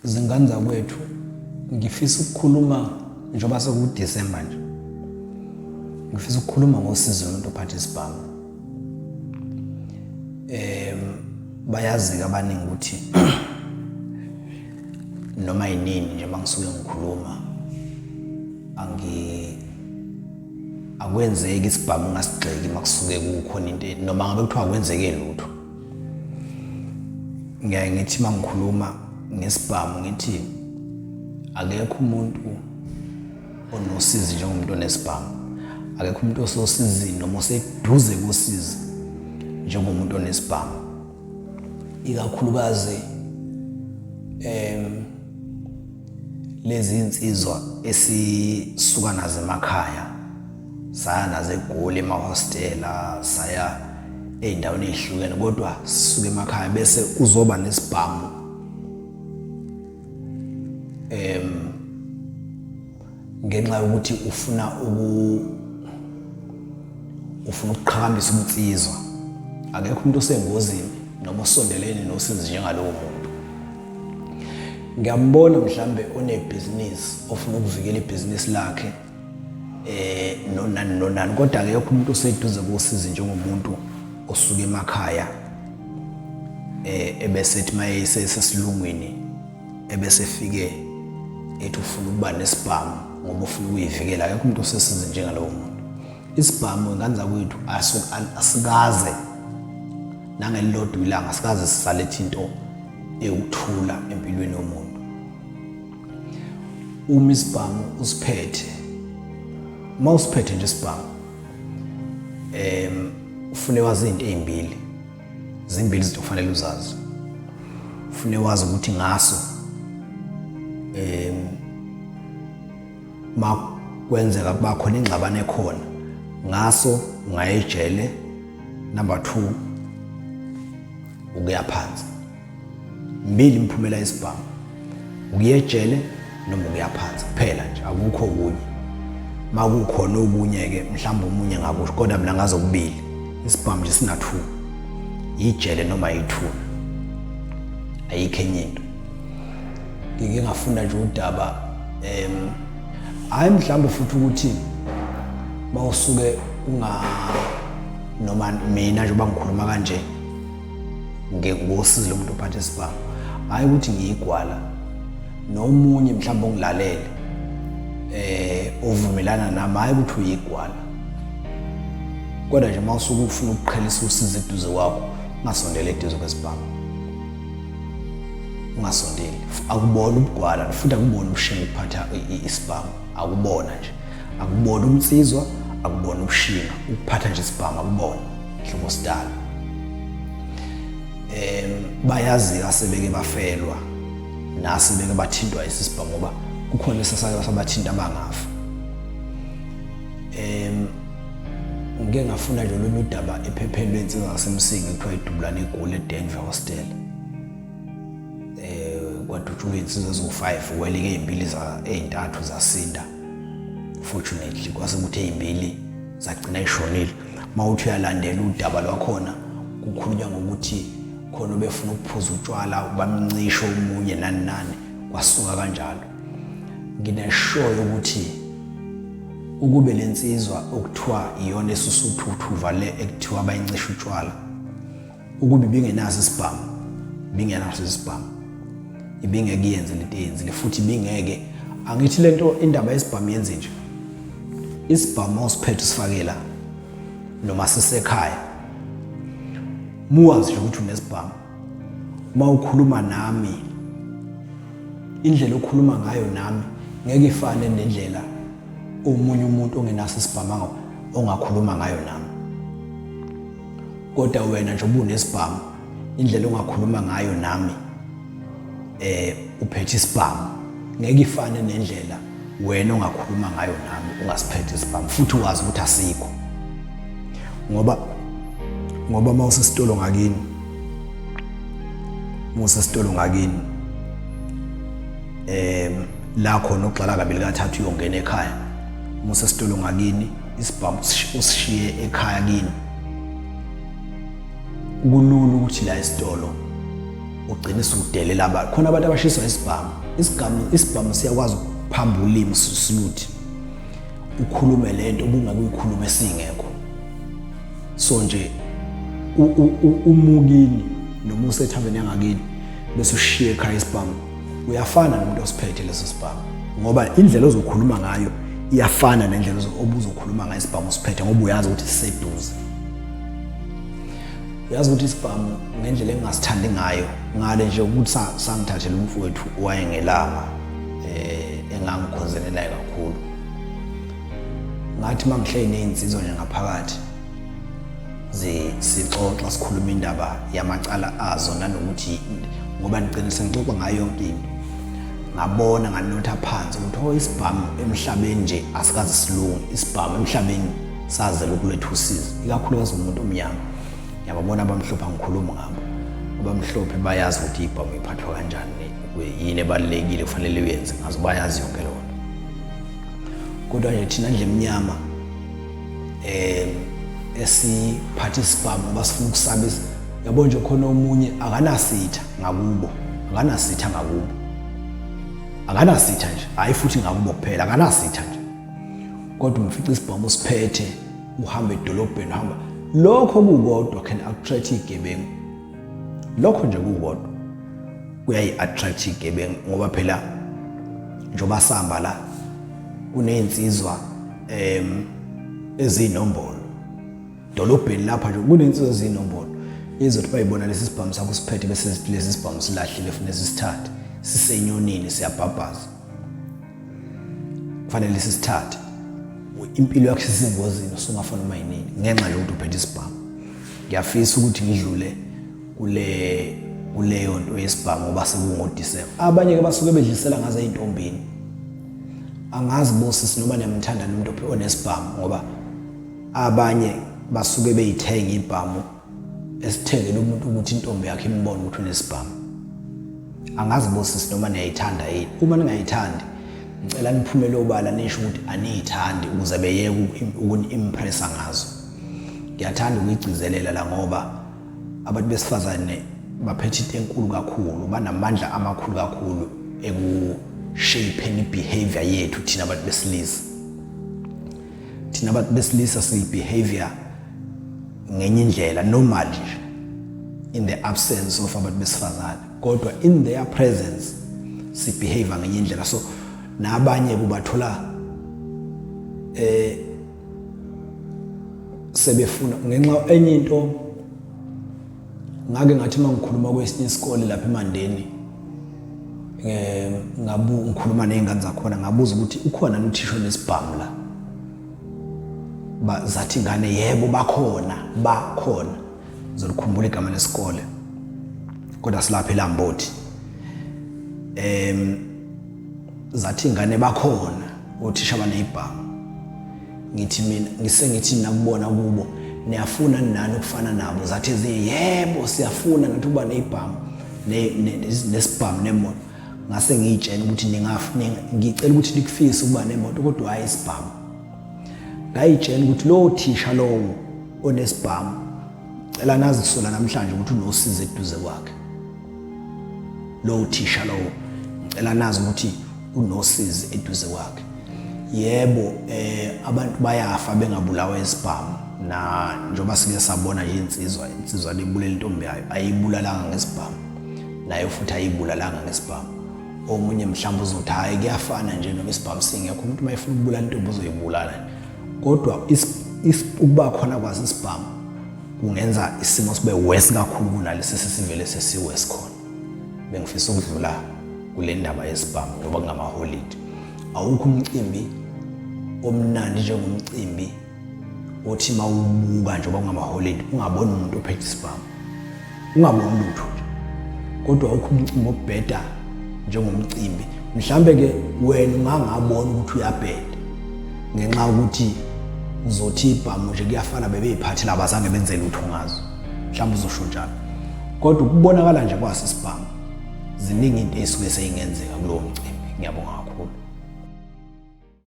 Zingane zakwethu, ngifisa ukukhuluma njengoba sekuDisemba nje. Ngifisa ukukhuluma ngosizo lomuntu ophatha isibhamu. Bayazi-ke abaningi ukuthi noma yinini nje mangisuke ngikhuluma angi akwenzeki isibhamu ungasigxeki makusuke kukhona into noma ngabe kuthiwa akwenzeke lutho. Ngiyaye ngithi uma ngikhuluma ngesibhamu ngithi akekho umuntu onosizi njengomuntu onesibhamu, akekho umuntu ososizini noma oseduze kosizi njengomuntu onesibhamu, ikakhulukazi lezi insizwa esisuka nazo emakhaya, saya nazo eGoli emahostela, saya ey'ndaweni ey'hlukene, kodwa sisuke emakhaya bese uzoba nesibhamu ngenxa yokuthi ufuna ukuqhakambisa ubunsizwa. Akekho umuntu osengozini noma osondelene nosizi njengalowo muntu. Ngiyambona mhlambe onebhizinisi ofuna ukuvikela ibhizinisi lakhe nonani nonani, kodwa akekho umuntu oseduze kosizi njengomuntu osuka emakhaya ebese ethi maye esesilungwini ebese efike ethi ufuna ukuba nesibhamu ngoba ufuna ukuyivikela. Akekho umuntu osesizi njengalowo muntu. Isibhamu, ingane zakwethu, asikaze nangelilodwa ilanga asikaze sisalethe into ewukuthula empilweni yomuntu. Uma isibhamu usiphethe, uma usiphethe nje isibhamu, ufune wazi izinto ezimbili, zimbili izinto kufanele uzazi. Ufune wazi ukuthi ngaso ma kwenzeka kuba khona ingxabano ekhona, ngaso ungaya ejele. Number 2, ukuya phansi. Mbili imiphumela yesibhamu, ukuya ejele noma ukuya phansi kuphela nje, akukho okunye. Makukhona okunye-ke mhlawumbe omunye ngakusho, kodwa mina ngazi okubili. Isibhamu nje sina-2, ijele noma yithuna, ayikho enye into. Ngike ngafunda nje udaba, hhayi mhlawumbe futhi ukuthi mawusuke unga noma mina njengoba ngikhuluma kanje ngosizi lomuntu ophatha isibhamu, hhayi ukuthi ngiyigwala, nomunye mhlawumbe ongilalele ovumelana nami, hhayi ukuthi uyigwala, kodwa nje mawusuke ufuna ukuqhelisa usizo eduze kwakho, ungasondeli eduze kwesibhamu, ungasondeli. Akubona ubugwala futhi akubona ubushinga ukuphatha isibhamu, akubona nje, akubona ubunsizwa, akubona ubushinga ukuphatha nje isibhamu, akubona hlobo sidala. Bayazi asebeke bafelwa nasebeke bathintwa isibhamu, ngoba kukhona esasake sabathinta abangafa. Ngike ngafunda nje olunye udaba ephepheni lwensizwa zaseMsinga ekuthiwa idubulane eGoli eDenver Hostel. Kwadutshulwa iy'nsizwa eziwu-5, welike ey'mbili ey'ntathu zasinda fortunately, kwase kuthi ey'mbili zagcina ishonile. Uma uthi uyalandela udaba lwakhona, kukhulunywa ngokuthi khona ubefuna ukuphuza utshwala bamncishe omunye nani nani, kwasuka kanjalo. Ngineshoyo ukuthi ukube lensizwa okuthiwa iyona esusuthuthuva le ekuthiwa bayincisha utshwala, ukube ibingenaso isibhamu, ibingenaso isibhamu, ibingeke iyenze lento eyenzile, futhi ibingeke. Angithi lento indaba yesibhamu yenze nje, isibhamu awusiphethe usifakela noma sisekhaya, muwazi nje ukuthi unesibhamu, uma ukhuluma nami indlela okhuluma ngayo nami ngeke ifane nendlela omunye umuntu ongenaso isibhamu ongakhuluma ngayo nami. Kodwa wena nje ubunesibhamu, indlela ongakhuluma ngayo nami uphethe isibhamu ngeke ifane nendlela wena ongakhuluma ngayo nami ungasiphethe isibhamu, futhi wazi ukuthi asikho. Ngoba uma usesitolo ngakini, uma usesitolo ngakini la khona uxala kabili kathathu uyongena ekhaya, uma usesitolo ngakini isibhamu usishiye ekhaya kini, kulula ukuthi la esitolo Ugcina usudelela abantu. Khona abantu abashiswa isibhamu. Isigamu isibhamu siyakwazi ukuphamba ulimi siluthi. Ukhulume lento obungeke uyikhulume singekho. So nje umukini noma usethaveni yangakini bese ushiye ekhaya isibhamu uyafana nomuntu osiphethe leso sibhamu ngoba indlela ozokhuluma ngayo iyafana nendlela obuzokhuluma ngayo isibhamu usiphethe ngoba uyazi ukuthi siseduze. Uyazi ukuthi isibhamu ngendlela engingasithandi ngayo ngale nje ukuthi sangithathela umfowethu owayengelama eh engangikhonzene naye kakhulu. Ngathi mangihleli nezinsizwa nje ngaphakathi sixoxa sikhuluma indaba yamacala azo nanokuthi ngoba ngigcine sengixoxa ngayo yonke into ngabona nganotha phansi ukuthi oh isibhamu emhlabeni nje asikaze silunge isibhamu emhlabeni sazela ukuletha usizo ikakhulukazi umuntu omnyama. Ngiyababona abamhlophe angikhulumi ngabo. Abamhlophe bayazi ukuthi ibhamu iphathwa kanjani yini ebalulekile kufanele uyenze ngazo bayazi yonke leyo nto. Kodwa nje thina ndle emnyama esiphatha isibhamu ngoba sifuna ukusabisa yabo nje khona omunye akanasitha ngakubo akanasitha ngakubo akanasitha nje hhayi futhi ngakubo kuphela akanasitha nje kodwa umfica isibhamu usiphethe uhamba edolobheni uhamba lokho kukodwa can attract igebengu lokho nje kukodwa kuyayi-attract igebengu ngoba phela njengoba sihamba la kuney'nsizwa um eziyinombolo dolobheni lapha nje kuney'nsizwa eziyinombolo izothi bayibona lesi sibhamu sakho siphethe bese lesi sibhamu silahlile funa sisithathe sisenyonini siyabhabhaza kufanele sisithathe impilo yakho isengozini usungafona uma yinini ngenxa yokuthi uphethe isibhamu. Ngiyafisa ukuthi ngidlule kule kuleyo nto yesibhamu ngoba sekungoDisemba. Abanye-ke basuke bedlisela ngazo ey'ntombini. Angazi bosisi noma niyamthanda nomuntu onesibhamu ngoba abanye basuke beyithenga ibhamu esithengele umuntu ukuthi intombi yakhe imbone ukuthi unesibhamu. Angazi bosisi noma niyayithanda yini. Uma ningayithandi ngicela niphumele obala nisho ukuthi aniyithandi ukuze beyeke ukuni-impressa ngazo. Ngiyathanda ukuyigcizelela la ngoba abantu besifazane baphethe into enkulu kakhulu, banamandla amakhulu kakhulu ekushayipheni i-behavior yethu thina abantu besilisa. Thina abantu besilisa siyi-behavior ngenye indlela normally nje in the absence of abantu besifazane kodwa in their presence sibehave ngenye indlela so nabanye kubathola eh sebefuna ngenxa enye into ngake ngathi uma ngikhuluma kwesinye isikole lapha eMandeni eh ngabu ngikhuluma nezingane zakhona ngabuza ukuthi ukhona uthisha onesibhamu la ba zathi ingane yebo bakhona bakhona ngizolikhumbula igama lesikole kodwa silapha eLambothi zathi ingane bakhona othisha abanezibhamu ngithi mina ngisengithi nakubona kubo niyafuna nani ukufana nabo zathi ezinye yebo siyafuna nathi ukuba nezibhamu nesibhamu nemoto ngase ngiyitshela ukuthi ngicela ukuthi nikufise ukuba nemoto kodwa hhayi isibhamu ngayitshela ukuthi lowo thisha lowo onesibhamu cela nazi kusola namhlanje ukuthi unosizo eduze kwakhe lowo thisha lowo ngicela nazi ukuthi unosizi eduze kwakhe yebo eh abantu bayafa bengabulawa isibhamu na njengoba sike sabona nje insizwa insizwa lebulela intombi yayo ayibulalanga ngesibhamu nayo futhi ayibulalanga ngesibhamu omunye mhlawumbe uzothi hhayi kuyafana nje noma isibhamu singekho umuntu uma efuna ukubulala intombi uzoyibulala kodwa ukuba khona kwaso isibhamu kungenza isimo sibe worse kakhulu kunalesi sesivele sesiworse khona. Bengifisa ukudlula kule ndaba yesibhamu ngoba kungamaholidi. Awukho umcimbi omnandi njengomcimbi othi uma ubuka njengoba kungamaholidi ungaboni umuntu ophethe isibhamu ungaboni lutho nje kodwa awukho umcimbi obheda njengomcimbi mhlambe ke wena ungangabona ukuthi uyabheda ngenxa yokuthi uzothi ibhamu nje kuyafana bebeyiphathela abazange benze lutho ngazo mhlawumbe uzosho njalo kodwa ukubonakala nje kwaso isibhamu ziningi into ey'suke seyingenzeka kulowo mcimbi. Ngiyabonga kakhulu.